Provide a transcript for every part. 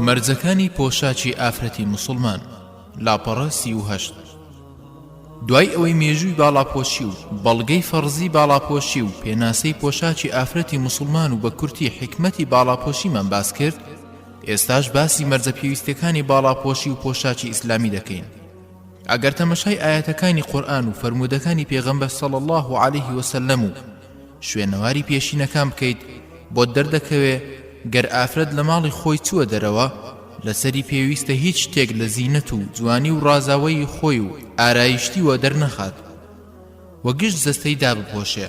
مەرجەکانی پۆشاکی ئافرەتی موسڵمان، لاپەڕە 38. دوای ئەوەی مێژووی باڵاپۆشی و بەڵگەی فەڕزی باڵاپۆشی و پێناسەی پۆشاکی ئافرەتی موسڵمان و بە کورتی حیکمەتی باڵاپۆشیمان باس کرد، ئێستاش باسی مەرجە پێویستەکانی باڵاپۆشی و پۆشاکی ئیسلامی دەکەین. ئەگەر تەمەشای ئایەتەکانی قورئان و فەرموودەکانی پێغەمبەر صلی اللە علیه وسلم و شوێنەواری پێشینەکان بکەیت بۆت دەردەکەوێ گەر ئافرەت لە ماڵی خۆی چووە دەرەوە لەسەری پێویستە هیچ شتێک لە زینەت و جوانی و ڕازاوەیی خۆی و ئارایشتی وەدەرنەخات و گشت جەستەی دابپۆشێ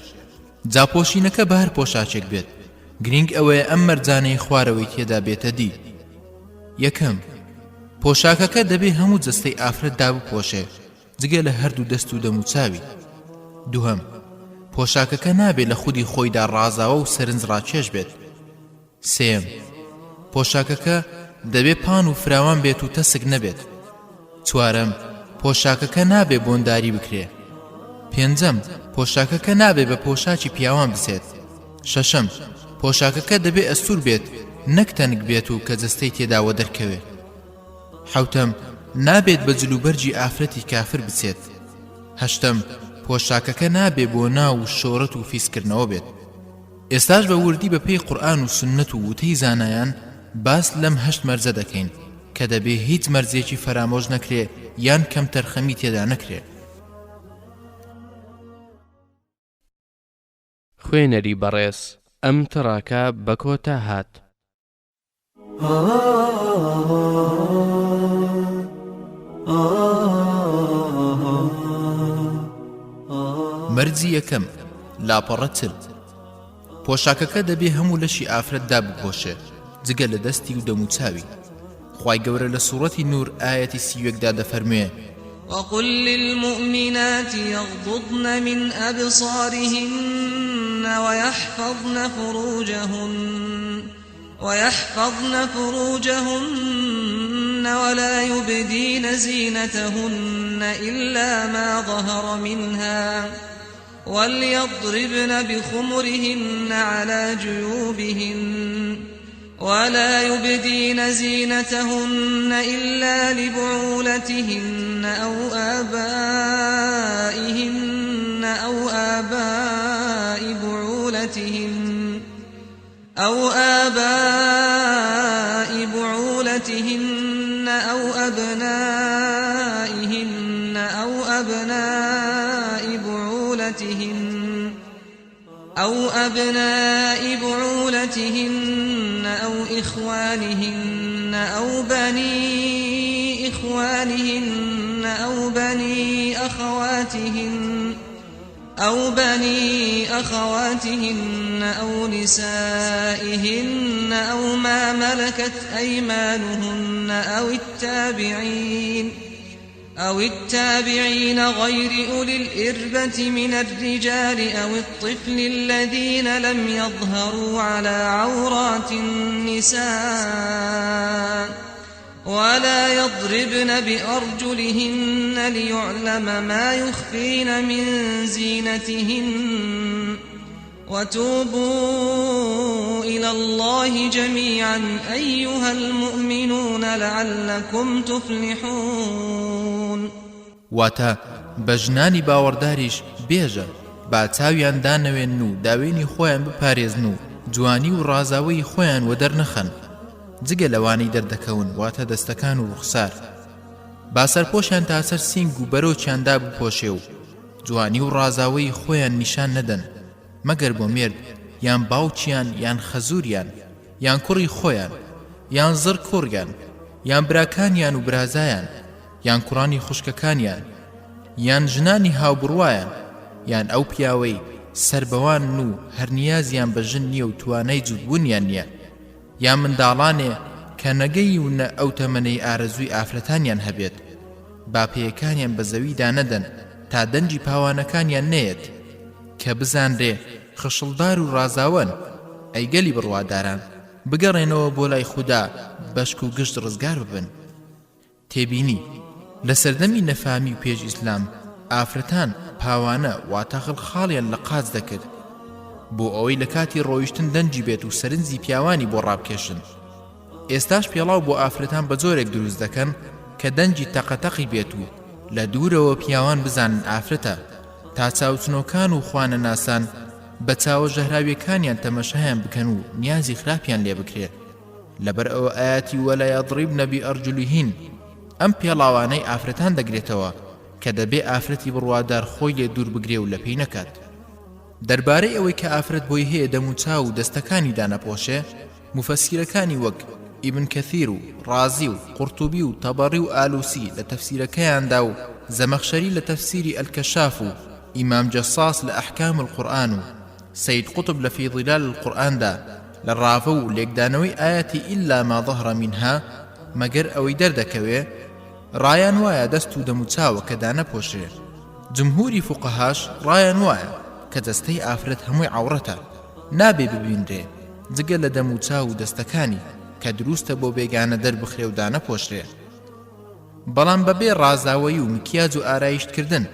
جا پۆشینەکە بە هەر پۆشاکێک بێت گرینگ ئەوەیە ئەم مەرجانەی خوارەوەی تێدا بێتە دی. یەکەم، پۆشاکەکە دەبێ هەموو جەستەی ئافرەت دابپۆشێ جگە لە هەردوو دەست و دەموچاوی. دووهەم، پۆشاکەکە نابێ لە خودی خۆیدا ڕازاوە و سەرنج ڕاکێش بێت. سێیەم، پۆشاکەکە دەبێ پان و فراوان بێت و تەسک نەبێت. چوارەم، پۆشاکەکە نابێ بۆنداری بکرێ. پێنجەم، پۆشاکەکە نابێ بە پۆشاکی پیاوان بچێت. شەشەم، پۆشاکەکە دەبێ ئەستوور بێت نەک تەنک بێت و کە جەستەی تێدا وەدەرکەوێ. حەوتەم، نابێت بە جلوبەرگی ئافرەتی کافر بچێت. هەشتەم، پۆشاکەکە نابێ بۆ ناو و شۆرەت و فیزکردنەوە بێت. ئێستاش بە وردی بە پێی قورئان و سوننەت و وتەی زانایان باس لەم هەشت مەرجە دەکەین کە دەبێ هیچ مەرجێکی فەرامۆش نەکرێ یان کەمتەرخەمی تێدا نەکرێ. خوێنەری بەڕێز ئەم تڕاکە بە کۆتا هات. مەرجی یەکەم، لاپەڕە 40. پۆشاکەکە دەبێ هەموو لەشی ئافرەت دابپۆشێ جگە لە دەستی و دەموچاوی. خوای گەورە لە سوڕەتی نور ئایەتی 31 دا دەفەرموێ. وقل للمؤمنات یغضضن من أبصارهن ويحفظن فروجهن ويحفظن فروجهن ولا يبدين زينتهن إلا ما ظهر منها وليضربن بخمرهن على جيوبهن ولا يبدين زينتهن إلا لبعولتهن أو آبائهن أو آباء بعولتهن أو آباء بعولتهن أو أبنائهن أو أبناء بعولتهن أو أبناء بعولتهن أو إخوانهن أو بني إخوانهن أو بني أخواتهن أو بني أخواتهن أو نسائهن أو ما ملكت أيمانهن أو التابعين أو التابعين غير أولي الإربة من الرجال أو الطفل الذين لم يظهروا على عورات النساء ولا يضربن بأرجلهن ليعلم ما يخفين من زينتهن وتوبوا إلى الله جميعا أيها المؤمنون لعلكم تفلحون واتە، بە ژنانی باوەڕداریش بێژە، با چاویان دانەوێنن و داوێنی خۆیان بپارێزن و جوانی و ڕازاوەیی خۆیان وەدەرنەخەن، جگە لەوانەی دەردەکەون واتە دەستەکان و ڕوخسار با سەرپۆشیان تا سەر سینگ و بەرۆکیان دابپۆشێ و جوانی و ڕازاوەیی خۆیان نیشان نەدەن مەگەر بۆ مێرد یان باوکیان یان خەزوریان یان کوڕی خۆیان یان زڕ کوڕیان یان براکانیان و برازایان یان کوڕانی خوشکەکانیان یان ژنانی هاوبڕوایان یان ئەو پیاوەی سەر بەوانن و هەر نیازیان بە ژن نییە و توانای جووتبوونیان نییە یان منداڵانێ کە نەگەییونە ئەو تەمەنەی ئارەزووی ئافرەتانیان هەبێت، با پێیەکانیان بە زەویدا نەدەن تا دەنگی پاوانەکانیان نەیەت، کە بزانرێ خشڵدار و ڕازاوەن، ئەی گەلی بڕواداران، بگەڕێنەوە بۆ لای خودا بەشکو گشت ڕزگار ببن. تێبینی، لە سەردەمی نەفامی و پێش ئیسلام. ئافرەتان پاوانە واتە خڵخاڵیان لە قاچ دەکرد بۆ ئەوەی لە کاتی ڕۆیشتن دەنگی بێت و سەرنجی پیاوانی بۆ ڕابکێشن. ئێستاش پێڵاو بۆ ئافرەتان بە جۆرێک دروست دەکەن کە دەنگی تەقە تەقی بێت و لە دوورەوە پیاوان بزانن ئافرەتە تا چاوچنۆکان و خوانەناسان بە چاوە ژەهراویەکانیان تەمەشایان بکەن و نیازی خراپیان لێ بکرێ لەبەر ئەوە ئایەتی ولا یضربن بارجلهن ئەم پێڵاوانەی ئافرەتان دەگرێتەوە کە دەبێ ئافرەتی بڕوادار خۆی لێ دوور بگرێ و لەپێی نەکات. دەربارەی ئەوەی کە ئافرەت بۆی هەیە دەموچاو و دەستەکانی دانەپۆشێ، موفەسیرەکانی وەک، ئیبن کەثیر و ڕازی و قورتوبی و تەبەڕی و ئالوسی لە تەفسیرەکەیاندا و زەمەخشەری لە تەفسیری الکشاف و ئیمام جەصاص لە احکام القرآن و سەید قوتب لە فی ظلال القرآن دا لە ڕاڤە و لێکدانەوەی ئایەتی الا ما ظهر منها مەگەر ئەوەی دەردەکەوێ ڕایان وایە دەست و دەموچاوە کە دانەپۆشرێ جمهوری فوقەهاش ڕایان وایە کە جەستەی ئافرەت هەمووی عەوڕەتە نابێ ببینرێ جگە لە دەم و چاو و دەستەکانی کە دروستە بۆ بێگانە دەربخرێ و دانەپۆشرێ بەڵام بەبێ ڕازاوەیی و مکیاج و ئارایشت کردن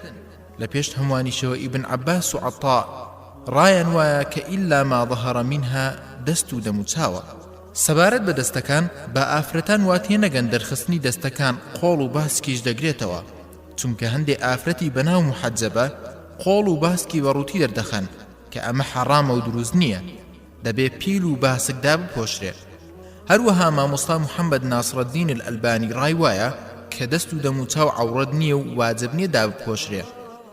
لە پێش هەموانیشەوە ئیبن عەباس و عەتاء ڕایان وایە کە الا ما ظهر منها دەست و دەم و چاوە. سەبارەت بە دەستەکان با ئافرەتان وا تێنەگەن دەرخستنی دەستەکان قۆڵ و باسکیش دەگرێتەوە چونکە هەندێ ئافرەتی بەناو موحەجەبە قۆڵ و باسکی بە ڕووتی دەردەخەن کە ئەمە حەڕامە و دروست نییە دەبێ پیل و باسک دابپۆشرێ هەروەها مامۆستا محمد ناصرالدین الالبانی ڕای وایە کە دەست و دەموچاو عەوڕەت نییە و واجب نییە دابپۆشرێ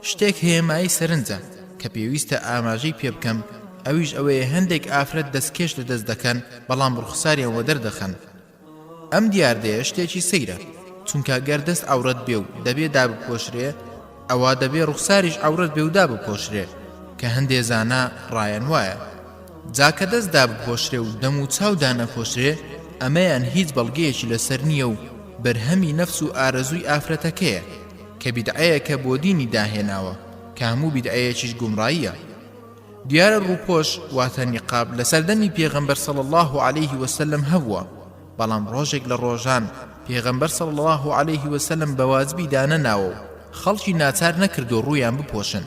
شتێک هەیە مایەی سەرنجە کە پێویستە ئاماژەی پێ بکەم ئەویش ئەوەیە هەندێک ئافرەت دەستکێش لە دەست دەکەن بەڵام ڕوخساریان وەدەر دەخەن ئەم دیاردەیە شتێکی سەیرە چونکە گەر دەست عەورەت بێ و دەبێ دابپۆشرێ ئەوا دەبێ ڕوخساریش عەورەت بێ و دابپۆشرێ کە هەندێ زانا ڕایان وایە جا کە دەست دابپۆشرێ و دەم و چاو دانەپۆشرێ ئەمەیان هیچ بەڵگەیەکی لەسەر نییە و بەرهەمی نەفس و ئارەزووی ئافرەتەکەیە کە بیدعەیەکە بۆ دینی داهێناوە کە هەموو بیدعەیەکیش گومڕاییە. دیارە ڕووپۆش واتە نیقاب لە سەردەمی پێغەمبەر صلی اللە علیه وسلم هەبووە بەڵام ڕۆژێک لە ڕۆژان پێغەمبەر صلی اللە علیه وسلم بە واجبی دانەناوە و خەڵکی ناچار نەکردووە ڕوویان بپۆشن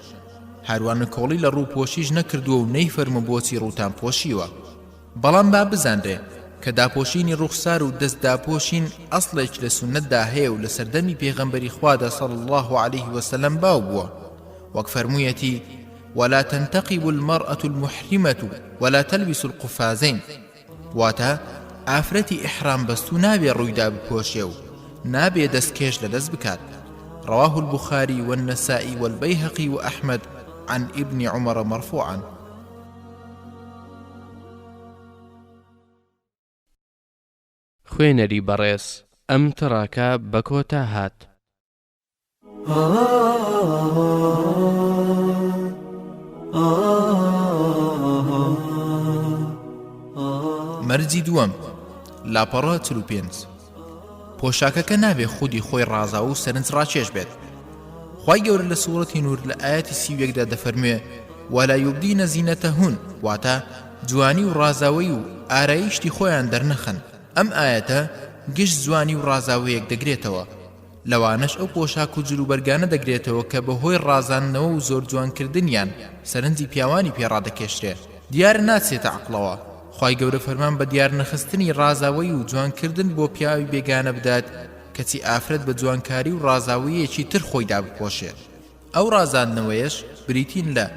هەروا نکۆڵی لە ڕووپۆشیش نەکردووە و نەیفەرموو بۆچی ڕووتان پۆشیوە بەڵام با بزانرێ کە داپۆشینی ڕوخسار و دەست داپۆشین ئەسڵێکی لە سوننەتدا هەیە و لە سەردەمی پێغەمبەری خوادا صلی اللە علیه وسلم باو بووە وەک فەرموویەتی ولا تنتقب المرأة المحرمة ولا تلبس القفازین واتە ئافرەتی ئیحرام بەستوو نابێ ڕووی دابپۆشێ و نابێ دەستکێش لە دەست بکات رواه البخاري والنسائي والبيهقي وأحمد عن ابن عمر مرفوعا. خوێنەری بەڕێز ئەم تڕاکە بە کۆتا هات. مەرجی دووەم، لاپەڕە 45. پۆشاکەکە نابێ خودی خۆی ڕازاو و سەرنج ڕاکێش بێت. خوای گەورە لە سوڕەتی نور لە ئایەتی 31 دا دەفەرموێ ولا یبدین زینتهن واتە جوانی و ڕازاوەی و ئارایشتی خۆیان دەرنەخەن ئەم ئایەتە گشت جوانی و ڕازاوەیەک دەگرێتەوە لەوانەش ئەو پۆشاک و جلوبەرگانە دەگرێتەوە کە بەهۆی ڕازاندنەوە و زۆر جوانکردنیان سەرنجی پیاوانی پێ ڕادەکێشرێ دیارە ناچێتە عەقڵەوە خوای گەورە فەرمان بە دیارنەخستنی ڕازاوەی و جوانکردن بۆ پیاوی بێگانە بدات کەچی ئافرەت بە جوانکاری و ڕازاوەیەکی تر خۆی دابپۆشێ ئەو ڕازاندنەوەیەش بریتین لە،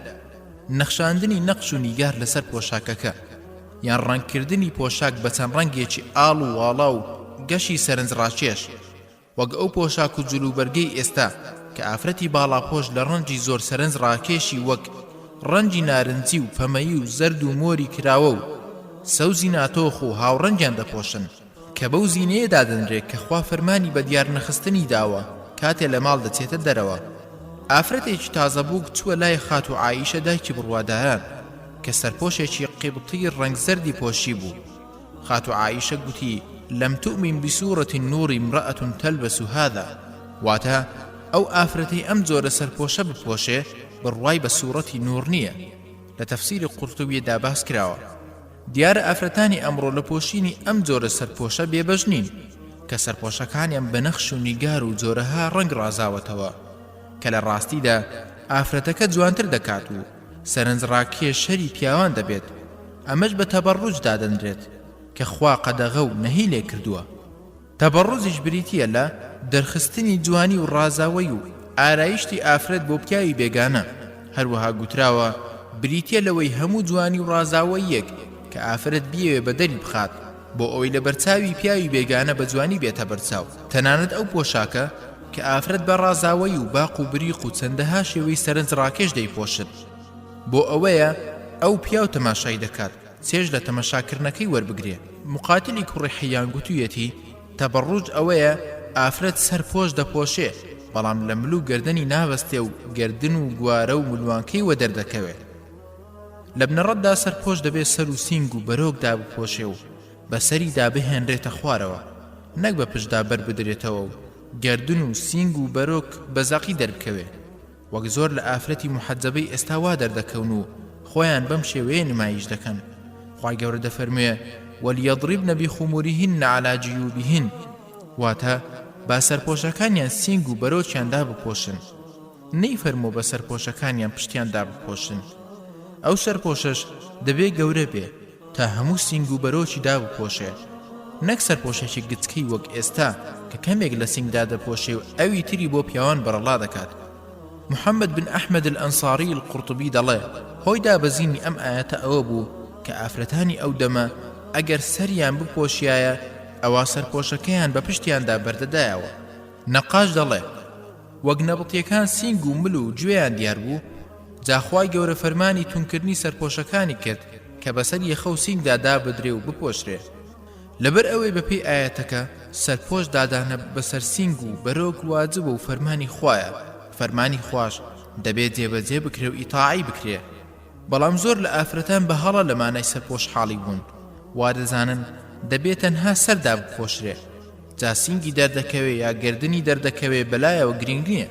نەخشاندنی نەقش و نیگار لەسەر پۆشاکەکە، یان ڕەنگکردنی پۆشاک بە چەند ڕەنگێکی ئاڵ و واڵا و گەشی سەرنجڕاکێش، وەک ئەو پۆشاک و جلوبەرگەی ئێستا کە ئافرەتی باڵاپۆش لە ڕەنگی زۆر سەرنج ڕاکێشی وەک ڕەنگی نارنجی و پەمەیی و زەرد و مۆری کراوە و سەوزی ناتۆخ و هاوڕەنگیان دەپۆشن. کە بەو زینەیە دادەنرێ کە خوا فەرمانی بە دیار نەخستنی داوە کاتێ لە ماڵ دەچێتە دەرەوە. ئافرەتێکی تازە بووک چووە لای خاتوو عائیشە دایکی بڕواداران کە سەرپۆشێکی قیبطی ڕەنگ زەردی پۆشیبوو. خاتوو عائیشە گوتی، لم تؤمن بسورة النور امرأة تلبس هذا، واتە، ئەو ئافرەتەی ئەم جۆرە سەرپۆشە بپۆشێ بڕوای بە سورەتی نور نییە. لە تەفسیری قورتوبیدا باس کراوە. دیارە ئافرەتانی ئەمڕۆ لە پۆشینی ئەم جۆرە سەرپۆشە بێبەش نین، کە سەرپۆشەکانیان بە نەخش و نیگار و جۆرەها ڕەنگ ڕازاوەتەوە. کە لە ڕاستیدا ئافرەتەکە جوانتر دەکات و سەرنجڕاکێشەری پیاوان دەبێت، ئەمەش بە تەبەڕوج دادەنرێت کە خوا قەدەغە و نەهی لێ کردووە. تەبەڕوجیش بریتییە لە دەرخستنی جوانی و ڕازاوەی و ئارایشتی ئافرەت بۆ پیاوی بێگانە، هەروەها گوتراوە بریتییە لەوەی هەموو جوانی و ڕازاوەییەک کە ئافرەت بیەوێ بەدەری بخات بۆ ئەوەی لەبەرچاوی پیاوی بێگانە بە جوانی بێتە بەرچاو، تەنانەت ئەو پۆشاکە کە ئافرەت بە ڕازاوەی و باق و بریق و چەندەها شێوەی سەرنج ڕاکێش دەیپۆشن بۆ ئەوەیە ئەو پیاو تەماشای دەکات چێژ لە تەمەشاکردنەکەی وەربگرێ. موقاتیلی کوڕی حەیان گوتویەتی، تەبەڕوج ئەوەیە ئافرەت سەر پۆش دەپۆشێ بەڵام لە مل و گەردەنی نابەستێ و گەردن و گوارە و ملوانکەی وەدەردەکەوێ. لە بنەڕەتدا سەرپۆش دەبێ سەر و سینگ و بەرۆک دابپۆشێ و بە سەریدا بهێنرێتە خوارەوە نەک بە پشتدا بەر بدرێتەوە و گەردن و سینگ و بەرۆک بە زەقی دەربکەوێ. وەک زۆر لە ئافرەتی موحەجەبەی ئێستا وا دەردەکەون و خۆیان بەم شێوەیە نمایش دەکەن خوای گەورە دەفەرموێ وليضربن بخمرهن على جيوبهن واتە با سەرپۆشەکانیان سینگ و بەرۆکیان دابپۆشن نەیفەرمووە بە سەرپۆشەکانیان پشتیان دابپۆشن ئەو سەرپۆشەش دەبێ گەورە بێ تا هەموو سینگ و بەرۆکی دابپۆشێ نەک سەرپۆشێکی گچکەی وەک ئێستا کە کەمێک لە سینگ دادەپۆشێ و ئەوی تری بۆ پیاوان بەڕەڵا دەکات. محمد بن احمد الانصاری القرطبی دەڵێ، هۆی دابەزینی ئەم ئایەتە ئەوە بوو کە ئافرەتانی ئەو دەمە ئەگەر سەریان بپۆشیایە ئەوا سەرپۆشەکەیان بە پشتیاندا بەردەدایەوە. نەقاش دەڵێ، وەک نەبتیەکان سینگ و مل و گوێیان دیار بوو، جا خوای گەورە فەرمانی توندکردنی سەرپۆشەکانی کرد کە بەسەر یەخە و سینگدا دابدرێ و بپۆشرێ. لەبەر ئەوەی بەپێی ئایەتەکە سەرپۆش دادانە بەسەر سینگ و بەرۆک واجبە و فەرمانی خوایە، فەرمانی خواش دەبێ جێبەجێ بکرێ و ئیتاعەی بکرێ. بەڵام زۆر لە ئافرەتان بە هەڵە لە مانای سەرپۆش حاڵی بوون، وا دەزانن دەبێ تەنها سەر دابپۆشرێ، جا سینگی دەردەکەوێ یا گەردنی دەردەکەوێ بەلایەوە گرینگ نییە.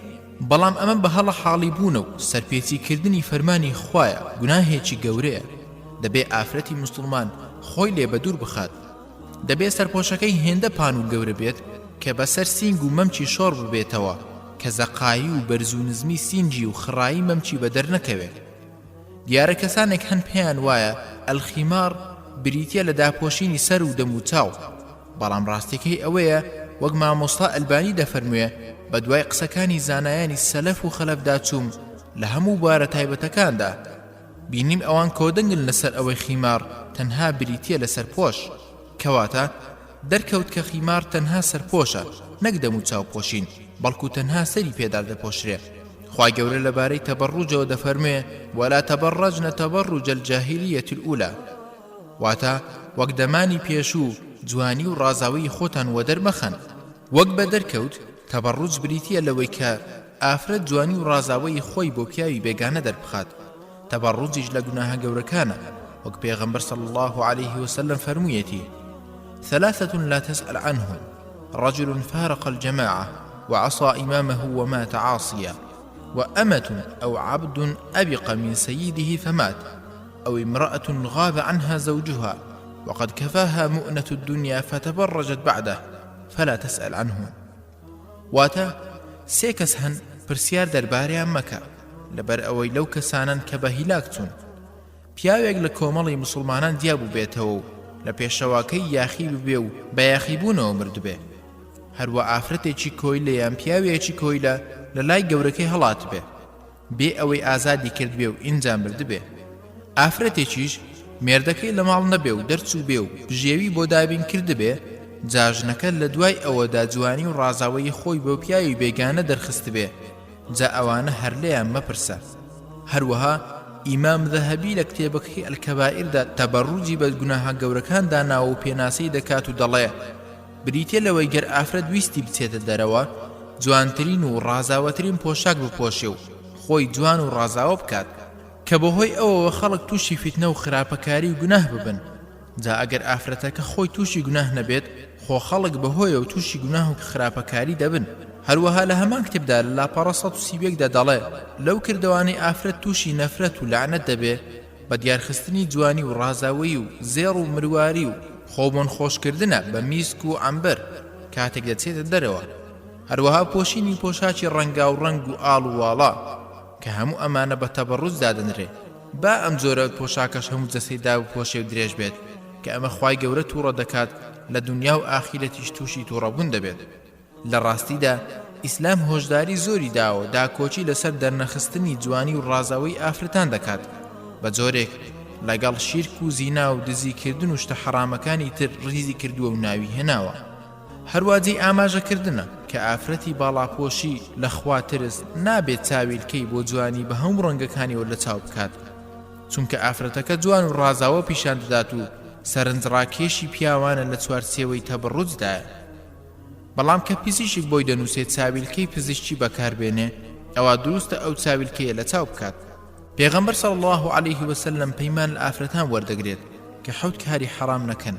بەڵام ئەمە بە هەڵە حاڵی بوونە و سەرپێچی کردنی فەرمانی خوایە، گوناهێکی گەورەیە، دەبێ ئافرەتی موسڵمان خۆی لێ بەدوور بخات. دەبێ سەرپۆشەکەی هێندە پان و گەورە بێت کە بەسەر سینگ و مەمکی شۆڕ ببێتەوە کە زەقایی و بەرز و نزمی سینگی و خڕایی مەمکی بەدەر نەکەوێ. دیارە کەسانێک هەن پێیان وایە الخمار بریتیە لە داپۆشینی سەر و دەم و چاو، بەڵام ڕاستیەکەی ئەوەیە وەک مامۆستا ئەلبانی دەفەرموێ بەدوای قسەکانی زانایانی سەلەف و خەلەفدا چووم لە هەموو بوارە تایبەتەکاندا بینیم ئەوان کۆدەنگن لەسەر ئەوەی خیماڕ تەنها بریتیە لە سەرپۆش، کەواتە دەرکەوت کە خیماڕ تەنها سەرپۆشە نەک دەموچاو پۆشین بەڵکو تەنها سەری پێ دادەپۆشرێ. خوای گەورە لەبارەی تەبەڕوجەوە دەفەرموێ، ولا تبرجن تبرج الجاهلیە الاولی، واتە وەک دەمانی پێشوو جوانی و ڕازاوەیی خۆتان وەدەر مەخەن. وەک بەدەرکەوت تەبەڕوج بریتیە لەوەی کە ئافرەت جوانی و ڕازاوەیی خۆی بۆ پیاوی بێگانە دەربخات، تەبەڕوجیش لە گوناهە گەورەکانە، وەک پێغەمبەر صلی اللە علیه وسلم فەرموویەتی، ثلاثة لا تسأل عنهم، رجل فارق الجماعة وعصى إمامه ومات عاصیا، وأمة أو عبد أبق من سيده فمات، أو امرأة غاب عنها زوجها وقد كفاها مؤنة الدنيا فتبرجت بعده فلا تسأل عنه. واتە، سێ کەس هەن پرسیار دەربارەیان مەکە، لەبەر ئەوەی لەو کەسانەن کە بە هیلاک چوون. پیاوێک لە کۆمەڵی موسڵمانان جیا بووبێتەوە و لە پێشەواکەی یاخی ببێ و بە یاخیبوونەوە مردبێ. هەروا ئافرەتێکی کۆیلە یان پیاوێکی کۆیلە لە لای گەورەکەی هەڵاتبێ. بێ ئەوەی ئازادی کردبێ و ئینجا مردبێ. ئافرەتێکیش مێردەکەی لە ماڵ نەبێ و دەرچووبێ و بژێوی بۆ دابین کردبێ، جا ژنەکە لە دوای ئەوەدا جوانی و ڕازاوەیی خۆی بۆ پیاوی بێگانە دەرخستبێ، جا ئەوانە هەر لێیان مەپرسە. هەروەها ئیمام ذەهەبی لە کتێبەکەی الکبائردا تەبەڕوجی بە گوناهە گەورەکان داناوە و پێناسەی دەکات و دەڵێ، بریتیە لەوەی گەر ئافرەت ویستی بچێتە دەرەوە جوانترین و ڕازاوەترین پۆشاک بپۆشێ و خۆی جوان و ڕازاوە بکات کە بەهۆی ئەوەوە خەڵک تووشی فیتنە و خراپەکاری و گوناه ببن جا ئەگەر ئافرەتەکە خۆی تووشی گوناه نەبێت خۆ خەڵک بەهۆیەوە تووشی گوناه و خراپەکاری دەبن هەروەها لە هەمان کتێبدا لە لاپەڕە 131 دا دەڵێ لەو کردەوانەی ئافرەت تووشی نەفرەت و لەعنەت دەبێ بە دیارخستنی جوانی و ڕازاوەیی و زێڕ و مرواری و خۆ بۆنخۆشکردنە بە میسک و عەمبەر کاتێک دەچێتە دەرەوە. هەروەها پۆشینی پۆشاکی ڕەنگاو ڕەنگ و ئاڵ و واڵا کە هەموو ئەمانە بە تەبەڕوج دادەنرێ با ئەم جۆرە پۆشاکەش هەموو جەستەی دابپۆشێ و درێژ بێت کە ئەمە خوای گەورە توڕە دەکات لە دونیا و ئاخیرەتیش توشی توڕەبوون دەبێت. لە ڕاستیدا ئیسلام هۆشداری زۆری داوە داکۆکی لەسەر دەرنەخستنی جوانی و ڕازاوەی ئافرەتان دەکات بە جۆرێک لەگەڵ شیرک و زینا و دزی کردن و شتە حەڕامەکانی تر ڕیزی کردووە و ناوی هێناوە. هەروا جێی ئاماژە کردنە کە ئافرەتی باڵاپۆشی لە خوا ترس نابێت چاویلکەی بۆ جوانی بە هەموو ڕەنگەکانیەوە لە چاو بکات چونکە ئافرەتەکە جوان و ڕازاوە پیشان دەدات و سەرنجڕاکێشی پیاوانە لە چوارچێوەی تەبەڕوجدایە. بەڵام کە پزیشک بۆی دەنووسێ چاویلکەی پزیشکی بەکاربێنێ ئەوا دروستە ئەو چاویلکەیە لە چاو بکات. پێغەمبەر صلی اللە علیه وسلم پەیمان لە ئافرەتان وەردەگرێت کە حەوت کاری حەڕام نەکەن،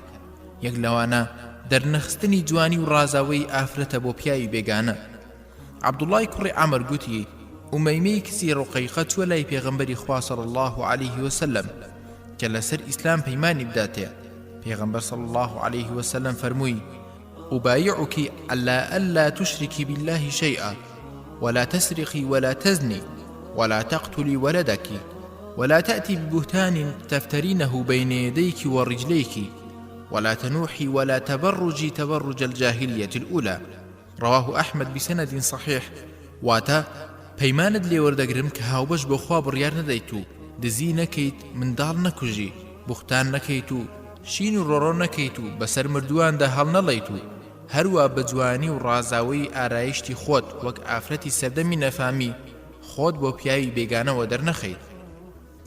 یەک لەوانە دەرنەخستنی جوانی و ڕازاوەیی ئافرەتە بۆ پیاوی بێگانە. عەبدوڵڵای کوڕی عەمر گوتی، ئومەیمەی کچی ڕوقەیقە چووە لای پێغەمبەری خوا صلی اللە علیه وسلم کە لەسەر ئیسلام پەیمانی بداتێ، پێغەمبەر صلی اللە علیه وسلم فەرمووی، أبايعك على ألا تشركي بالله شيئا ولا تسرقي ولا تزني ولا تقتلي ولدك ولا تأتي ببهتان تفترينه بين يديك ورجليك ولا تنوحي ولا تبرجي تبرج الجاهلية الأولى رواه احمد بسند صحیح، واتە، پەیمانت لێ وەردەگرم کە هاوبەش بۆ خوا بڕیار نەدەیت و دزی نەکەیت، منداڵ نەکوژی، بوختان نەکەیت و شین و ڕۆڕۆ نەکەیت و بەسەر مردوواندا هەڵنەڵێیت و هەروا بە جوانی و ڕازاوەیی ئارایشتی خۆت وەک ئافرەتی سەردەمی نەفامی خۆت بۆ پیاوی بێگانە وەدەرنەخەیت.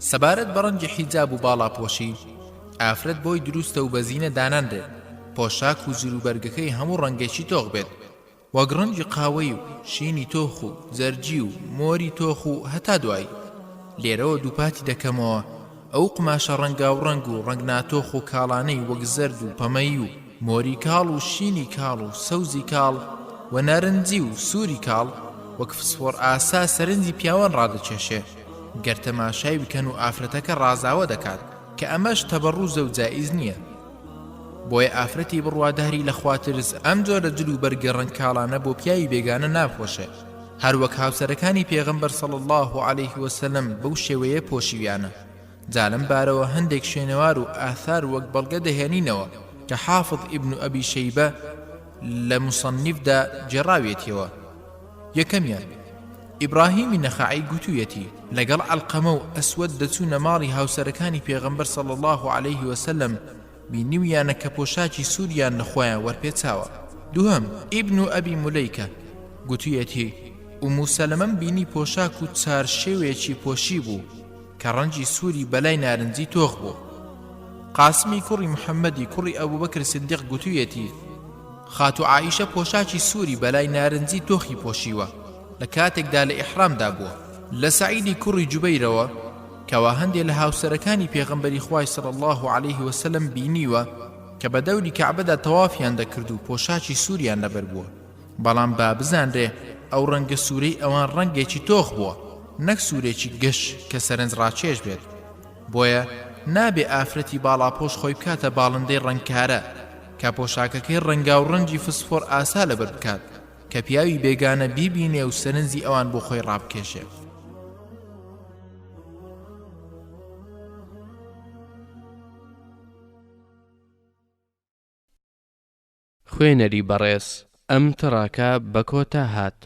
سەبارەت بە ڕەنگی حیجاب و باڵاپۆشی، ئافرەت بۆی دروستە و بە زینە دانانرێت پۆشاک و جلوبەرگەکەی هەموو ڕەنگێکی تۆخ بێت، وەک ڕەنگی قاوەی و شینی تۆخ و زەرجی و مۆری تۆخ و هەتا دوایی. لێرەوە دووپاتی دەکەمەوە ئەو قوماشە ڕەنگاوڕەنگ و ڕەنگ ناتۆخ و کاڵانەی وەک زەرد و پەمەیی و مۆری کاڵ و شینی کاڵ و سەوزی کاڵ و نارنجی و سووری کاڵ وەک فسفۆر ئاسا سەرنجی پیاوان ڕادەکێشێ گەر تەماشای بکەن و ئافرەتەکە ڕازاوە دەکات کە ئەمەش تەبەڕوزە و جائیز نییە بۆیە ئافرەتی بڕواداری لە خواترس ئەم جۆرە جل و بەرگە ڕەنگ کاڵانە بۆ پیاوی بێگانە ناپۆشێ هەروەک هاوسەرەکانی پێغەمبەر صلی اللە علیه وسلم بەو شێوەیە پۆشیویانە جا لەم بارەوە هەندێک شوێنەوار و ئاثار وەک بەڵگە دەهێنینەوە کە حافظ ئیبن ئەبی شەیبە لە مصنفدا گێڕاویەتیەوە یەکەمیان، ئیبڕاهیمی نەخەعی گوتویەتی، لەگەڵ عەلقەمە و ئەسوەد دەچوونە ماڵی هاوسەرەکانی پێغەمبەر صلی اللە علیه وسلم بینیویانە کە پۆشاکی سووریان لە خۆیان وەرپێچاوە. دووهەم، ئیبن ئەبی مولەیکە گوتویەتی، ئومو سەلەمەم بینی پۆشاک و چارشێوێکی پۆشیبوو کە ڕەنگی سووری بەلای نارنجی تۆخ بوو. قاسمی کوڕی محەممەدی کوڕی ئەبوبەکر سدیق گوتویەتی، خاتوو عائیشە پۆشاکی سووری بەلای نارنجی تۆخی پۆشیوە لە کاتێکدا لە ئیحرامدا بووە. لە سەعیدی کوڕی جوبەیرەوە کەوا هەندێ لە هاوسەرەکانی پێغەمبەری خوای صلی اللە علیه وسلم بینیوە کە بە دەوری کەعبەدا تەوافیان دەکرد و پۆشاکی سووریان لەبەر بووە بەڵام با بزانرێ ئەو ڕەنگە سوورەی ئەوان ڕەنگێکی تۆخ بووە نەک سوورێکی گەش کە سەرنجڕاکێش بێت بۆیە نابێ ئافرەتی باڵاپۆش خۆی بکاتە باڵندەی ڕەنگکارە کە پۆشاکەکەی ڕەنگاوڕەنگی فسفۆر ئاسا لەبەر بکات کە پیاوی بێگانە بیبینێ و سەرنجی ئەوان بۆ خۆی ڕابکێشێ. خوێنەری بەڕێز ئەم تڕاکە بە کۆتا هات.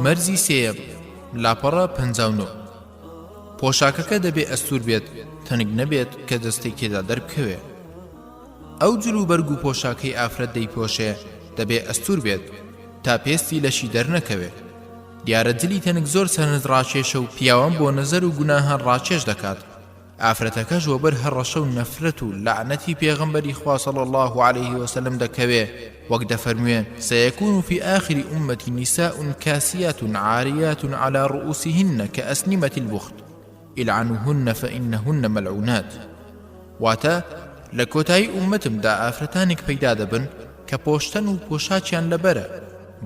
مەرجی سێیەم، لاپەڕە 59. پۆشاکەکە دەبێ ئەستوور بێت، تەنک نەبێت کە جەستەی تێدا دەربکەوێ. ئەو جل و بەرگ و پۆشاکەی ئافرەت دەیپۆشێ دەبێ ئەستوور بێت تا پێستی لەشی دەرنەکەوێ. دیارە جلی تەنک زۆر سەرنجڕاکێشە و پیاوان بۆ نەزەر و گوناهان ڕاکێش دەکات. ئافرەتەکەش وەبەر هەڕەشە و نەفرەت و لەعنەتی پێغەمبەری خوا صلی اللە علیه وسلم دەکەوێ وەک دەفەرموێ، سیکون فی آخر امتی نساء کاسیات عاریات علی رؤوسهن کاسنمة البخت العنوهن فانهن ملعونات واتە، لە کۆتایی ئوممەتمدا ئافرەتانێک پەیدا دەبن کە پۆشتەن و پۆشاکیان لەبەرە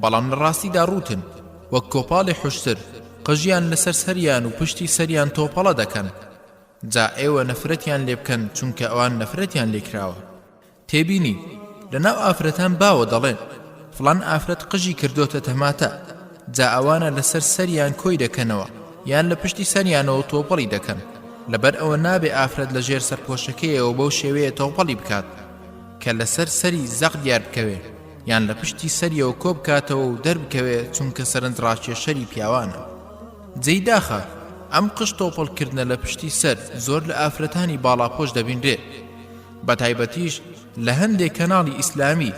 بەڵام لە ڕاستیدا ڕووتن وەک کۆپاڵی حوشتر قژیان لەسەر سەریان و پشتی سەریان تۆپەڵە دەکەن. جا ئێوە نەفرەتیان لێ بکەن چونکە ئەوان نەفرەتیان لێ کراوە. تێبینی، لەناو ئافرەتان باوە دەڵێن، فڵان ئافرەت قژی کردۆتە تەماتە، جا ئەوانە لەسەر سەریان کۆی دەکەنەوە یان لە پشتی سەریانەوە تۆپەڵی دەکەن، لەبەر ئەوە نابێ ئافرەت لە ژێر سەرپۆشەکەیەوە بەو شێوەیە تۆپەڵی بکات کە لەسەر سەری زەق دیار بکەوێ یان لە پشتی سەریەوە کۆبکاتەوە و دەربکەوێ چونکە سەرنجڕاکێشەری پیاوانە. جێی داخە ئەم قژ تۆپەڵ کردنە لە پشتی سەر زۆر لە ئافرەتانی باڵاپۆش دەبینرێ بەتایبەتیش لە هەندێ کەناڵی ئیسلامی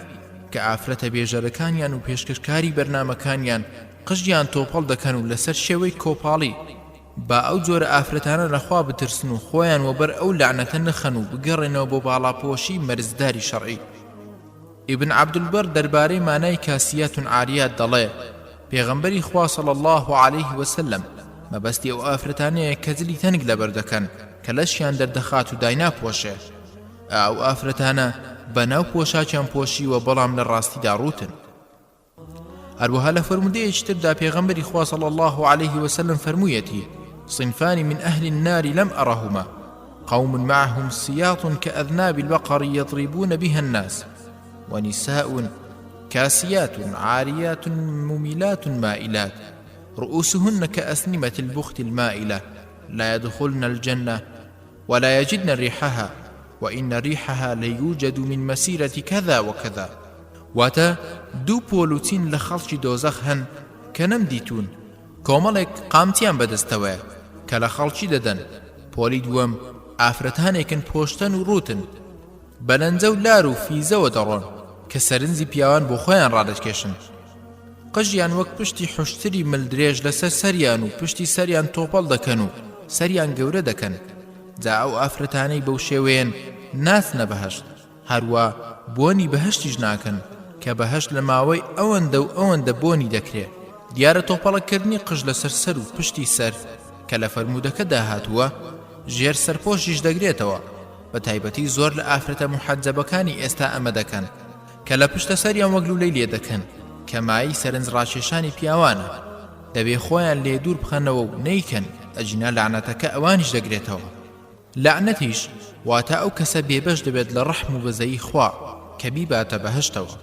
کە ئافرەتە بێژەرەکانیان و پێشکەشکاری بەرنامەکانیان قژیان تۆپەڵ دەکەن و لەسەر شێوەی کۆپاڵی با ئەو جۆرە ئافرەتانە لە خوا بترسن و خۆیان وەبەر ئەو لەعنەتە نەخەن و بگەڕێنەوە بۆ باڵاپۆشی مەرجداری شەڕعی. ئیبن عەبدولبەر دەربارەی مانای کاسیات عاریات دەڵێ، پێغەمبەری خوا صلی اللە علیه وسلم مەبەستی ئەو ئافرەتانەیە کە جلی تەنک لەبەر دەکەن کە لەشیان دەردەخات و دایناپۆشێ. ئا ئەو ئافرەتانە بەناو پۆشاکیان پۆشیوە بەڵام لە ڕاستیدا ڕووتن. هەروەها لە فەرموودەیەکی تردا پێغەمبەری خوا صلی اللە علیه وسلم فەرموویەتی صنفان من أهل النار لم أرهما قوم معهم سياط كأذناب البقر يضربون بها الناس ونساء كاسيات عاريات مميلات مائلات رؤوسهن كأسنمة البخت المائلة لا يدخلن الجنة ولا يجدن ريحها وإن ريحها ليوجد من مسيرة كذا وكذا واتە، دوو پۆل و چین لە خەڵکی دۆزەخ هەن کە نەمدیتوون، کۆمەڵێک قامچیان بەدەستەوەیە کە لە خەڵکی دەدەن، پۆلی دووەم ئافرەتانێکن پۆشتەن و ڕووتن، بە لەنجە و لار و فیزەوە دەڕۆن کە سەرنجی پیاوان بۆ خۆیان ڕادەکێشن. قژیان وەک پشتی حوشتری مل درێژ لەسەر سەریان و پشتی سەریان تۆپەڵ دەکەن و سەریان گەورە دەکەن، جا ئەو ئافرەتانەی بەو شێوەیەن ناچنە بەهەشت. هەروا بۆنی بەهەشتیش ناکەن، کە بەهەشت لە ماوەی ئەوەندە و ئەوەندە بۆنی دەکرێ. دیارە تۆپەڵە کردنی قژ لەسەر سەر و پشتی سەر کە لە فەرموودەکەدا هاتووە، ژێر سەرپۆشیش دەگرێتەوە، بە تایبەتی زۆر لە ئافرەتە موحەجەبەکانی ئێستا ئەمە دەکەن، کە لە پشتە سەریان وەک لوولەی لێ دەکەن، کە مایەی سەرنجڕاکێشانی پیاوانە. دەبێ خۆیان لێ دوور بخەنەوە و نەیکەن، ئەگینا لەعنەتەکە ئەوانیش دەگرێتەوە. لەعنەتیش واتە ئەو کەسە بێبەش دەبێت لە ڕەحم و بەزەیی خوا کە بیباتە بەهەشتەوە.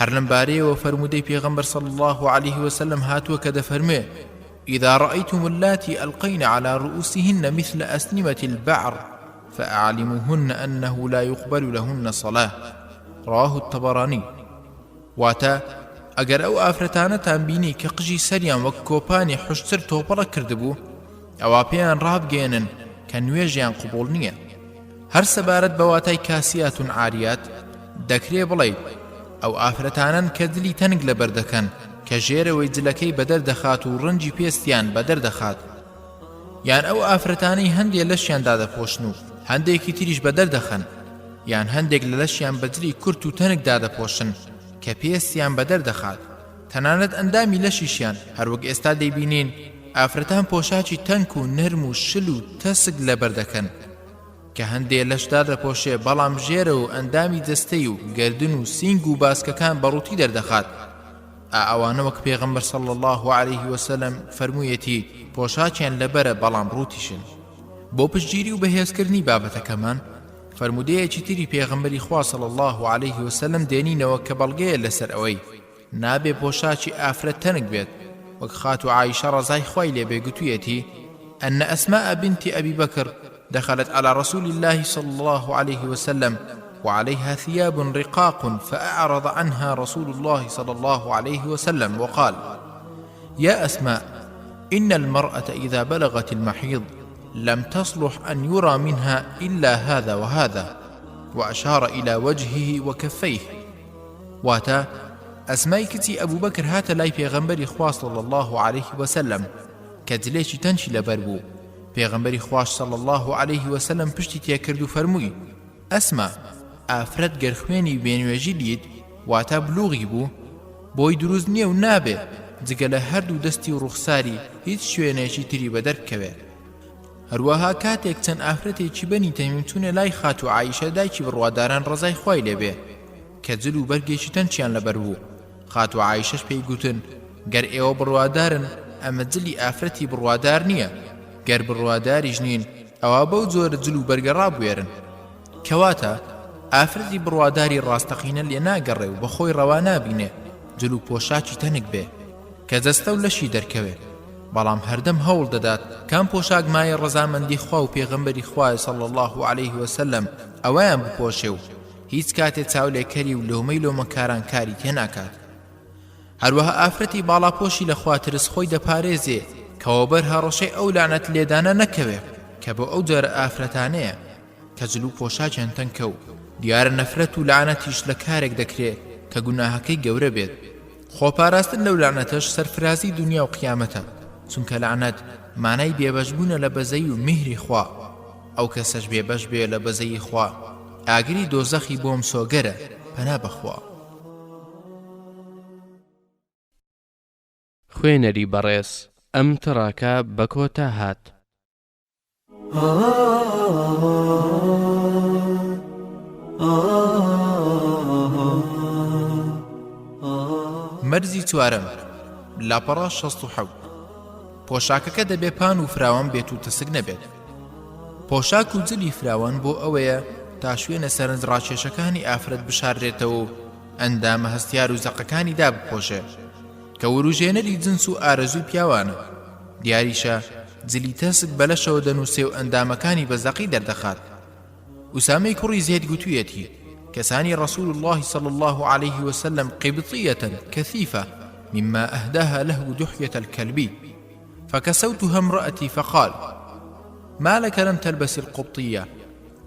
هەر لەم بارەیەوە فەرموودەی پێغەمبەر صلی اللە علیه وسلم هاتووە کە دەفەرموێ، اذا رأیتم اللاتی القین علی رؤوسهن مثل اسنمة البعر فاعلموهن انه لا یقبل لهن صلاة رواه الطبرانی. واتە، ئەگەر ئەو ئافرەتانەتان بینی کە قژی سەریان وەک کۆپانی حوشتر تۆپەڵە کردبوو، ئەوا پێیان ڕابگەیەنن کە نوێژیان قبوڵ نییە. هەر سەبارەت بە واتای کاسیات عاریات، دەکرێ بڵێیت، ئەو ئافرەتانەن کە جلی تەنک لەبەر دەکەن کە ژێرەوەی جلەکەی بەدەر دەخات و ڕەنگی پێستیان بەدەر دەخات، یان ئەو ئافرەتانەی هەندێ لەشیان دادەپۆشن و هەندێکی تریش بەدەر دەخەن، یان هەندێک لە لەشیان بە جلی کورت و تەنک دادەپۆشن کە پێستیان بەدەر دەخات، تەنانەت ئەندامی لەشیشیان، هەروەک ئێستا دەیبینین ئافرەتان پۆشاکی تەنک و نەرم و شل و تەسک لەبەر دەکەن کە هەندێ لەش دادەپۆشێ بەڵام ژێرەوە و ئەندامی جەستەی و گەردن و سینگ و باسکەکان بە ڕووتی دەردەخات. ئا ئەوانە وەک پێغەمبەر صلی اللە علیه وسلم فەرموویەتی پۆشاکیان لەبەرە بەڵام ڕووتیشن. بۆ پشتگیری و بەهێزکردنی بابەتەکەمان فەرموودەیەکی تری پێغەمبەری خوا صلی اللە علیه وسلم دێنینەوە کە بەڵگەیە لەسەر ئەوەی نابێ پۆشاکی ئافرەت تەنک بێت وەک خاتوو عائیشە ڕەزای خوای لێ بێ گوتویەتی أن أسماء بنت أبي بكر دخلت على رسول الله صلى الله عليه وسلم وعليها ثياب رقاق فأعرض عنها رسول الله صلى الله عليه وسلم وقال يا أسماء إن المرأة إذا بلغت المحيض لم تصلح أن يرى منها إلا هذا وهذا وأشار إلى وجهه وكفيه واتە، ئەسمای کچی ئەبوبەکر هاتە لای پێغەمبەری خوا صلی اللە علیه وسلم کە جلێکی تەنکی لەبەر بوو، پێغەمبەری خواش صلی اللە علیه وسلم پشتی تێکرد و فەرمووی، ئەسما، ئافرەت گەر خوێنی بێنوێژی دیت، واتە بلوغی بوو، بۆی دروست نییە و نابێ جگە لە هەردوو دەستی و ڕوخساری هیچ شوێنێکی تری بەدەر بکەوێ. هەروەها کاتێک چەند ئافرەتێکی بەنی تەمیم چوونە لای خاتوو عائیشە دایکی بڕواداران ڕەزای خوای لێ بێ کە جل و بەرگێکی تەنکیان لەبەر بوو، خاتوو عائیشەش پێی گوتن، گەر ئێوە بڕوادارن ئەمە جلی ئافرەتی بڕوادار نییە، گەر بڕواداریش نین. ئەوا بەو جۆرە جل و بەرگە ڕابوێرن. کەواتە ئافرەتی بڕواداری ڕاستەقینە لێ ناگەڕێ و بەخۆی ڕەوا نابینێ جل و پۆشاکی تەنک بێ کە جەستە و لەشی دەرکەوێ، بەڵام هەردەم هەوڵ دەدات کام پۆشاک مایەی ڕەزامەندی خوا و پێغەمبەری خوایە صلی اللە علیه وسلم ئەوەیان بپۆشێ و هیچ کاتێ چاولێکەری و لۆمەی لۆمەکاران کاری تێناکات. هەروەها ئافرەتی باڵاپۆشی لە خواترس خۆی دەپارێزێ کە وەبەر هەڕەشەی ئەو لەعنەت لێدانە نەکەوێ کە بۆ ئەو جۆرە ئافرەتانەیە کە جل و پۆشاکیان تەنکە و دیارە نەفرەت و لەعنەتیش لە کارێک دەکرێ کە گوناهەکەی گەورە بێت. خۆپاراستن لەو لەعنەتەش سەرفرازی دونیا و قیامەتە، چونکە لەعنەت مانای بێبەشبوونە لە بەزەیی و میهری خوا، ئەو کەسەش بێبەش بێ لە بەزەیی خوا ئاگری دۆزەخی بۆ مسۆگەرە، پەنا بەخوا. خوێنەری بەڕێز ئەم تڕاکە بە کۆتا هات. مەرجی چوارەم، لاپەڕە 67. پۆشاکەکە دەبێ پان و فراوان بێت و تەسک نەبێت. پۆشاک و جلی فراوان بۆ ئەوەیە تا شوێنە سەرنجڕاکێشەکانی ئافرەت بشاررێتەوە و ئەندامە هەستیار و زەقەکانی دابپۆشێ کە وروژێنەری جنس و ئارەزووی پیاوانە. دیاریشە جلی تەسک بە لەشەوە دەنووسێ و ئەندامەکانی بە زەقی دەردەخات. ئوسامەی کوڕی زەید گوتوویەتی، کەسانی رسول اللە صلی اللە علیه وسلم قبطیە کثیفە مما اهداها له دحیە الکلبی فکسوتها امرأتی فقال ما لك لم تلبس القبطیە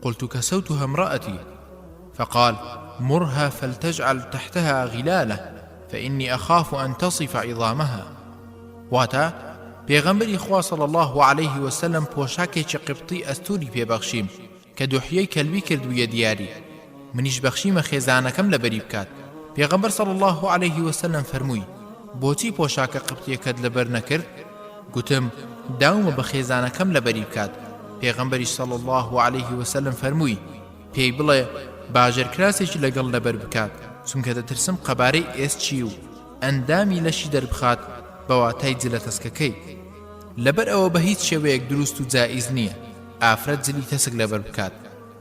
قلت كسوتها امرأتي فقال مرها فلتجعل تحتها غلالة فإني أخاف أن تصف عظامها واتە، پێغەمبەری خوا صلی اللە علیه وسلم پۆشاکێکی قبطی ئەستوری پێ بەخشیم کە دوحیەی کەلبی کردبوویە دیاری منیش بەخشیمە خێزانەکەم لەبەری بکات پێغەمبەر صلی اللە علیه وسلم فەرمووی بۆچی پۆشاکە قبطیەکەت لەبەر نەکرد گوتم داومە بە خێزانەکەم لەبەری بکات پێغەمبەریش صلی اللە علیه وسلم فەرمووی پێی بڵێ با ژێرکراسێکی لەگەڵ لەبەر بکات چونکە دەترسم قەبارەی ئێسکی و ئەندامی لەشی دەربخات بە واتای جلە تەسکەکەی لەبەر ئەوە بە هیچ شێوەیەک دروست و جائیز نییە ئافرەت جلی تەسک لەبەر بکات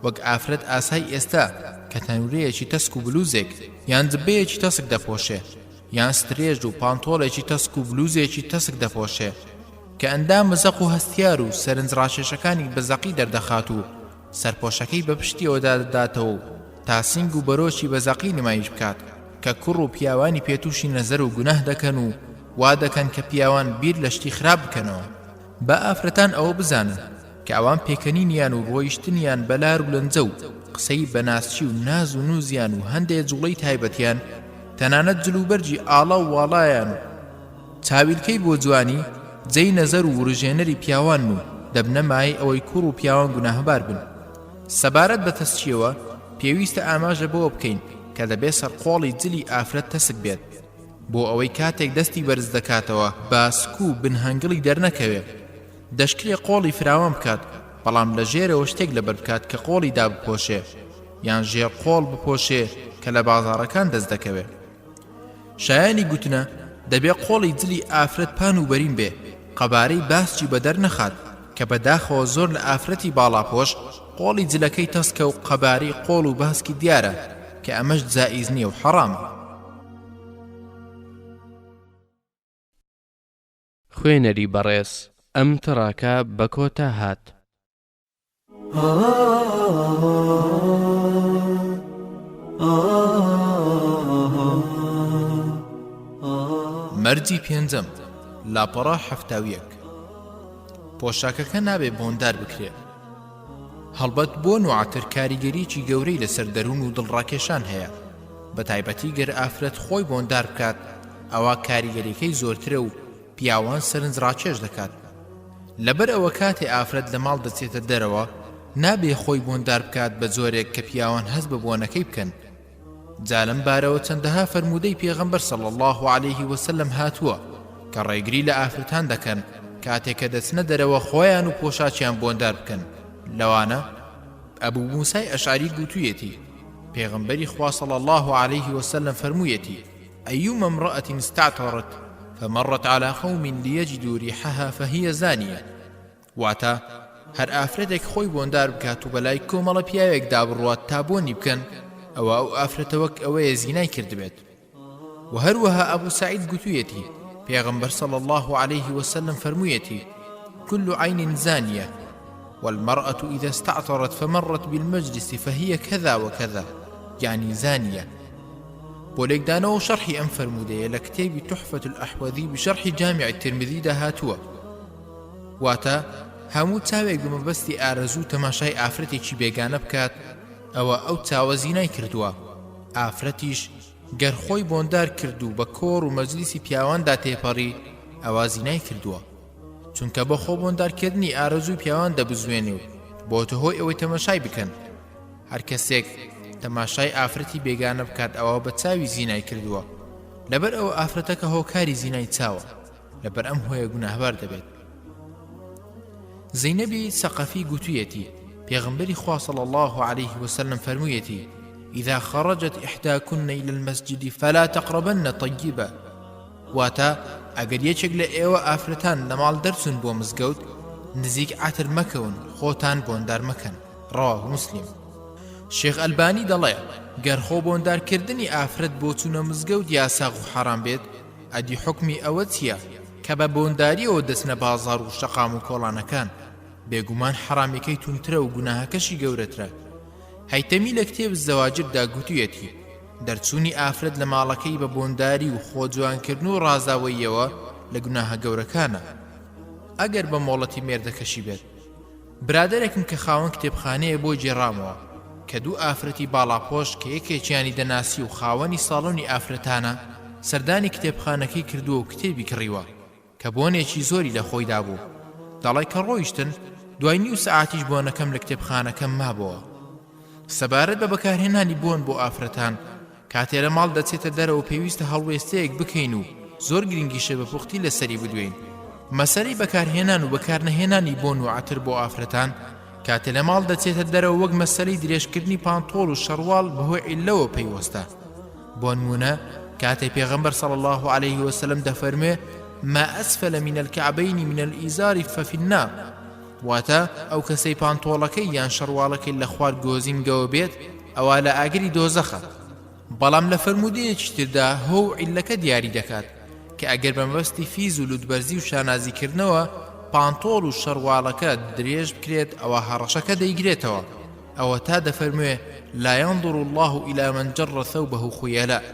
وەک ئافرەت ئاسای ئێستا کە تەنورەیەکی تەسک و بلوزێک یان جبەیەکی تەسک دەپۆشێ یان سترێژ و پانتۆڵێکی تەسک و بلوزێکی تەسک دەپۆشێ کە ئەندامە زەق و هەستیار و سەرنجڕاکێشەکانی بە زەقی دەردەخات و سەرپۆشەکەی بە پشتیەوە دادەداتەوە و تا سینگ و بەرۆکی بە زەقی نمایش بکات کە کوڕ و پیاوانی پێ تووشی نەزەر و گوناه دەکەن و وا دەکەن کە پیاوان بیر لە شتی خراپ بکەنەوە. با ئافرەتان ئەوە بزانن کە ئەوان پێکەنینیان و ڕۆیشتنیان بە لار و لەنجە و قسەی بە ناسکی و ناز و نووزیان و هەندێ جوڵەی تایبەتیان تەنانەت جلوبەرگی ئاڵا و واڵایان و چاویلکەی بۆ جوانی جێی نەزەر و وروژێنەری پیاوانن و دەبنە مایەی ئەوەی کوڕ و پیاوان گوناهبار بن. سەبارەت بە تەسکیەوە پێویستە ئاماژە بەوە بکەین کە دەبێ سەرقۆڵی جلی ئافرەت تەسک بێت بۆ ئەوەی کاتێک دەستی بەرز دەکاتەوە باسک و بن هەنگڵی دەرنەکەوێ. دەشکرێ قۆڵی فراوان بکات بەڵام لە ژێرەوە شتێک لەبەر بکات کە قۆڵی دابپۆشێ یان ژێر قۆڵ بپۆشێ کە لە بازاڕەکان دەست دەکەوێ. شایانی گوتنە دەبێ قۆڵی جلی ئافرەت پان و بەرین بێ، قەبارەی باسکی بەدەر نەخات، کە بە داخەوە زۆر لە ئافرەتی باڵاپۆش قۆڵی جلەکەی تەسکە و قەبارەی قۆڵ و باسکی دیارە، کە ئەمەش جائیز نیە و حەڕامە. خوێنەری بەڕێز ئەم تڕاکە بە کۆتا هات. مەرجی پێنجەم، لاپەڕە 71. پۆشاکەکە نابێ بۆندار بکرێ. هەڵبەت بۆن و عەتر کاریگەریی گەورەی لەسەر دەروون و دڵڕاکێشان هەیە، بەتایبەتی گەر ئافرەت خۆی بۆندار بکات ئەوا کاریگەریەکەی زۆرترە و پیاوان سەرنجڕاکێش دەکات. لەبەر ئەوە کاتێ ئافرەت لە ماڵ دەچێتە دەرەوە نابێ خۆی بۆندار بکات بە جۆرێک کە پیاوان هەست بە بۆنەکەی بکەن. جا لەم بارەوە چەندەها فەرموودەی پێغەمبەر صلی اللە علیه وسلم هاتووە کە ڕێگری لە ئافرەتان دەکەن کاتێ کە دەچنە دەرەوە خۆیان و پۆشاکیان بۆندار بکەن لەوانە ئەبو موسای ئەشعەری گوتویەتی پێغەمبەری خوا صلی اللە علیه وسلم فەرموویەتی أيما امرأة استعطرت فمرت على قوم ليجدوا ريحها فهي زانية واتە. هەر ئافرەتێک خۆی بۆندار بکات و بەلای کۆمەڵە پیاوێکدا بڕوات تا بۆنی بکەن ئەوا ئەو ئافرەتە وەک ئەوەیە زینای کردبێت. وە هەروەها ئەبو سەعید گوتویەتی، پێغەمبەر صلی اللە علیه وسلم فەرموویەتی، کل عین زانیە، والمرأة اذا استعطرت فمرت بالمجلس فهی کذا وکذا، یعنی زانیە. بۆ لێکدانەوە و شەرحی ئەم فەرموودەیە لە کتێبی تحفە الاحوذی بشرح جامع الترمذی دا هاتووە، واتە، هەموو چاوێک بە مەبەستی ئارەزوو تەماشای ئافرەتێکی بێگانە بکات ئەوە ئەو چاوە زینای کردووە، ئافرەتیش گەر خۆی بۆندار کرد و بە کۆڕ و مەجلیسی پیاواندا تێپەڕی ئەوا زینای کردووە چونکە بە خۆ بۆندارکردنی ئارەزووی پیاوان دەبزوێنێ و بۆتە هۆی ئەوەی تەمەشای بکەن هەر کەسێک تەماشای ئافرەتی بێگانە بکات ئەوە بە چاوی زینای کردووە لەبەر ئەوە ئافرەتەکە هۆکاری زینای چاوە لەبەر ئەم هۆیە گوناهبار دەبێت. زەینەبی سەقەفی گوتویەتی، پێغەمبەری خوا صلی اللە علیه وسلم فەرموویەتی، اذا خرجت احداکن الی المسجد فلا تقربن طیبا، واتە، ئەگەر یەکێک لە ئێوە ئافرەتان لە ماڵ دەرچوون بۆ مزگەوت، نزیک عەتر مەکەون، خۆتان بۆندار مەکەن. رواه مسلم. شێخ ئەلبانی دەڵێ، گەر خۆ بۆندارکردنی ئافرەت بۆ چوونە مزگەوت یاساغ و حەرام بێت، ئەدی حوکمی ئەوە چیە کە بە بۆنداریەوە دەچنە بازاڕ و شەقام و کۆڵانەکان؟ بێگومان حەڕامیەکەی توندترە و گوناهەکەشی گەورەترە. هەیتەمی لە کتێب الزواجر دا گوتویەتی، دەرچوونی ئافرەت لە ماڵەکەی بە بۆنداری و خۆ جوانکردن و ڕازاوەییەوە لە گوناهە گەورەکانە ئەگەر بە مۆڵەتی مێردەکەشی بێت. برادەرێکم کە خاوەن کتێبخانەیە بۆی گێڕامەوە کە دوو ئافرەتی باڵاپۆش کە یەکێکیانی دەناسی و خاوەنی ساڵۆنی ئافرەتانە سەردانی کتێبخانەکەی کردووە و کتێبی کڕیوە کە بۆنێکی زۆری لە خۆیدا بوو دەڵێ کە ڕۆیشتن دوای نیو سەعاتیش بۆنەکەم لە کتێبخانەکەم مابۆوە. سەبارەت بە بەکارهێنانی بۆن بۆ ئافرەتان کاتێ لە ماڵ دەچێتە دەرەوە پێویستە هەڵوێستەیەک بکەین و زۆر گرنگیشە بە پوختی لەسەری بدوێین. مەسەلەی بەکارهێنان و بەکارنەهێنانی بۆن و عەتر بۆ ئافرەتان کاتێ لە ماڵ دەچێتە دەرەوە وەک مەسەلەی درێژکردنی پانتۆڵ و شەڕواڵ بەهۆی عیللەوە پەیوەستە. بۆنموونە کاتێ پێغەمبەر صلی اللە علیه وسلم دەفەرموێ، ما اسفل من الکعبین من الازار ففی النار، واتە، ئەو کەسەی پانتۆڵەکەی یان شەڕواڵەکەی لە خوار گۆزینگەوە بێت ئەوا لە ئاگری دۆزەخە. بەڵام لە فەرموودەیەکی تردا هۆ و عیللەکە دیاری دەکات کە ئەگەر بە مەبەستی فیز و لوتبەرزی و شانازی کردنەوە پانتۆڵ و شەڕواڵەکە درێژ بکرێت ئەوا هەڕەشەکە دەیگرێتەوە، ئەوەتا دەفەرموێ، لا ينظر الله إلى من جر ثوبه خيلاء.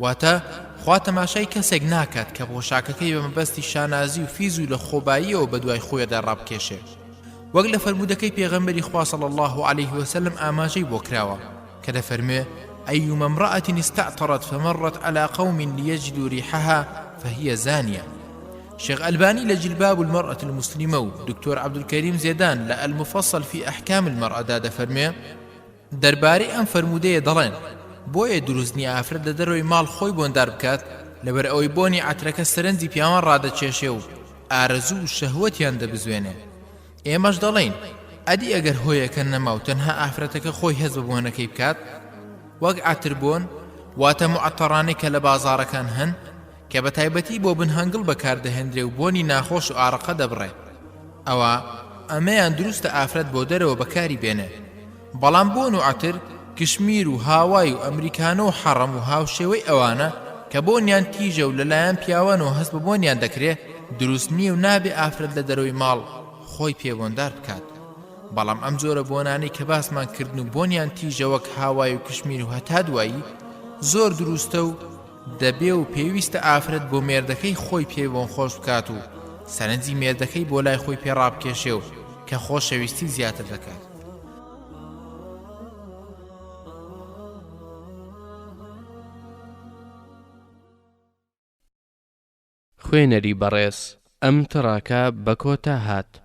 واتە، خوا تەماشای کەسێک ناکات کە پۆشاکەکەی بە مەبەستی شانازی و فیز و لە خۆباییەوە بەدوای خۆیدا ڕابکێشێ وەک لە فەرموودەکەی پێغەمبەری خوا صلی اللە علیه وسلم ئاماژەی بۆ کراوە کە دەفەرموێ، أيما امرأة استعطرت فمرت على قوم ليجدوا ريحها فهي زانية. شێخ ئەلبانی لە جلباب المرأة المسلمە و دکتۆر عەبدولکەریم زێدان لە المفصل فی احکام المرأە دا دەفەرموێ، دەربارەی ئەم فەرموودەیە دەڵێن، بۆیە دروست نیە ئافرەت لە دەرەوەی ماڵ خۆی بۆندار بکات، لەبەر ئەوەی بۆنی عەترەکە سەرنجی پیاوان ڕادەکێشێ و ئارەزوو و شەهوەتیان دەبزوێنێ. ئێمەش دەڵێین، ئەدی ئەگەر هۆیەکە نەما و تەنها ئافرەتەکە خۆی هەست بە بۆنەکەی بکات؟ وەک عەتر بۆن، واتە موعەتەڕانەی کە لە بازاڕەکان هەن، کە بە تایبەتی بۆ بن هەنگڵ بەکاردەهێندرێ و بۆنی ناخۆش و ئارەقە دەبڕێ ئەوا ئەمەیان دروستە ئافرەت بۆ دەرەوە بەکاری بێنێ بەڵام بۆن و عەتر کشمیر و هاوای و ئەمریکانۆ و حەڕەم و هاوشێوەی ئەوانە کە بۆنیان تیژە و لەلایەن پیاوانەوە هەست بە بۆنیان دەکرێ دروست نییە و نابێ ئافرەت لە دەرەوەی ماڵ خۆی پێ بۆندار بکات بەڵام ئەم جۆرە بۆنانەی کە باسمان کردن و بۆنیان تیژە وەک هاوای و کشمیر و هەتا دوایی زۆر دروستە و دەبێ و پێویستە ئافرەت بۆ مێردەکەی خۆی پێ بۆنخۆش بکات و سەرنجی مێردەکەی بۆ لای خۆی پێ ڕابکێشێ و کە خۆشەویستی زیاتر دەکات. خوێنەری بەڕێز ئەم تڕاکە بە کۆتا هات.